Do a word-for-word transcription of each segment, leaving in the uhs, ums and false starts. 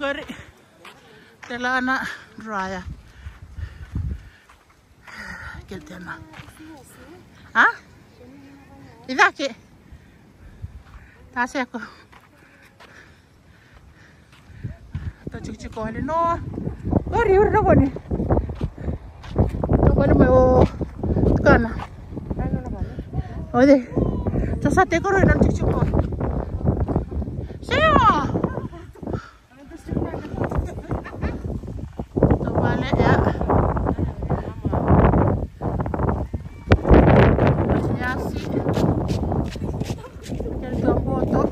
Qori. Tela na draya. Kele tena. A? I cake. Taseko. Tou tikotiko wale noa. Qori, qori na gone. Tou wale mai o tukana. O cei? Tou sa tiko qori na tikotiko. Seo. Tou vale ya. Yasi. Kele tou boto.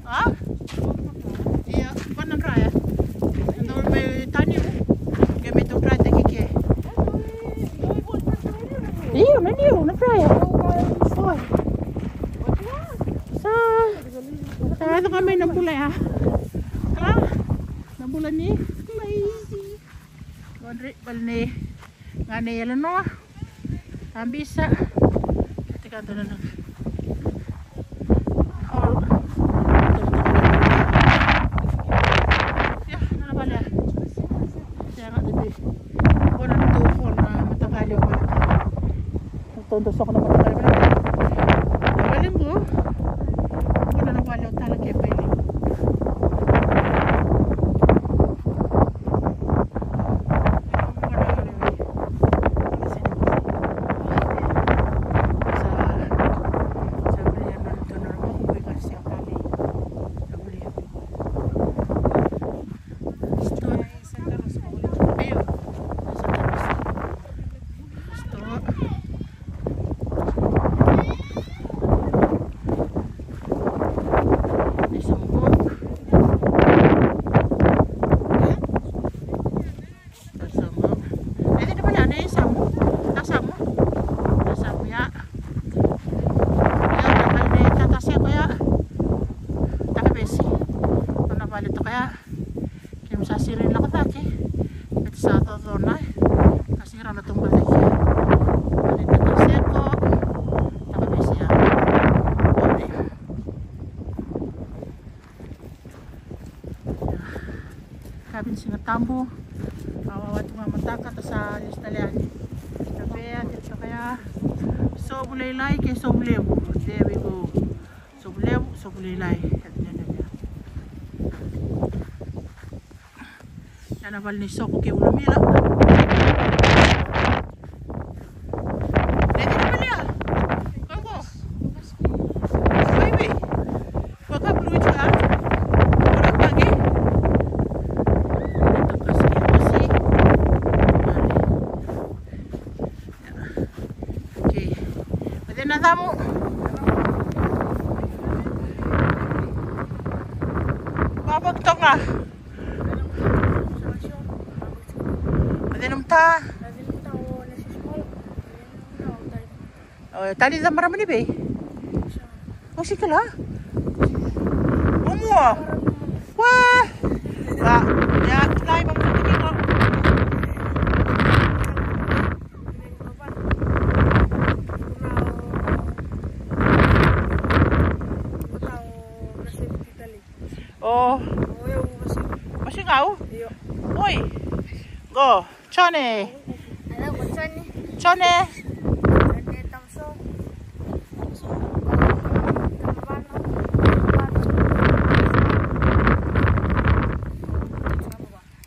A? Ia, ko na draya. Dou mai taniu. Ke me tou draya te keke. Ia, na niu, na draya. Oi. Sa, sa yaco ga mai na bula ya. Kala, na bula ni lazy. Qori, bale ni. Gane yale noa. Abisa. Tika dona na. Ia, na vale. Ia, ga dede. Kona na tou kona mataqali o vale. Tou dau soko na mataqali vale. Na vale qo. Kona na vale o tala ke vale. Tasamu. E cei na vale ya, na Samu? Tasamu. Tasamu ya. Ia, na vale ni Tataseko ya. Takavesi. Nona vale toka ya. Keimami sa siri lako cake. Beti sa cocona. Ka sira na tuba cake. Vale ni Tataseko. Takavesi ya. Ode. Ka vini Siga Tabu. Au a wati ga mataka ta sa lesu tale yani. Tabea, tiri toka ya. Sovu lailai kei Sovu Levu. There we go. Sovu Levu, Sovu lailai. Ia na vale ni Soko kei Ulumila. Okay. Vale na camu. Vavaki toka. Vale na mata. O, talica marama ni vei? O, si kila. O mua. Wa. Wa. Ya, tulai, vamos a ver. O. Wasigau? Io. Oi. Go. Jone. Hello, Jone. Jone. Jone Tamso.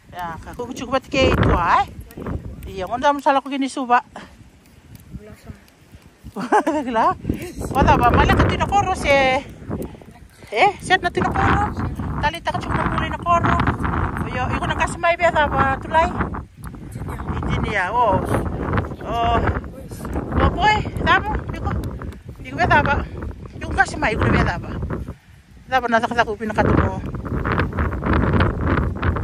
Ya, ka kuku cuku vata kei tua, e? Ia, gona damu sa lako kina i Suva. Kila. Vacava, maleka tu na koro se? E, set na tu na koro. Taleitaka tiko na bula i na koro. Io, iko na qasi mai via cava, Tulai? Injinia, o. O. O boy, cava, iko? Iko via cava? Iko qasi mai, iko na via cava? Cava na cakacaka u vinakata mo?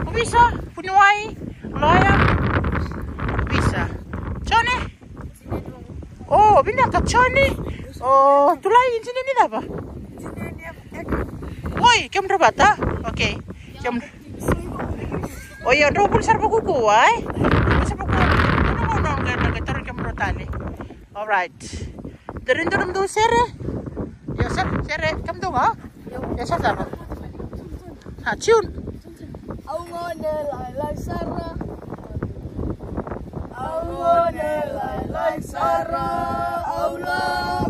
Ovisa, vuniwai, loya, ovisa. Jone? O, vinaka Jone. O, Tulai, injinia ni cava? Oi, kemudrau vata? Okay. Kemudra. O, io, drau vuli sara vakuku, ai? Vuli sara vakuku. Noqu, noqu, noqu, taro kemudrau tale. Alright. Dou raica nomudou sere? Io, sere, sere, kemudou ga? Io, sa cava? Ha, tune. Au gone lailai sara. Au gone lailai sara. Au la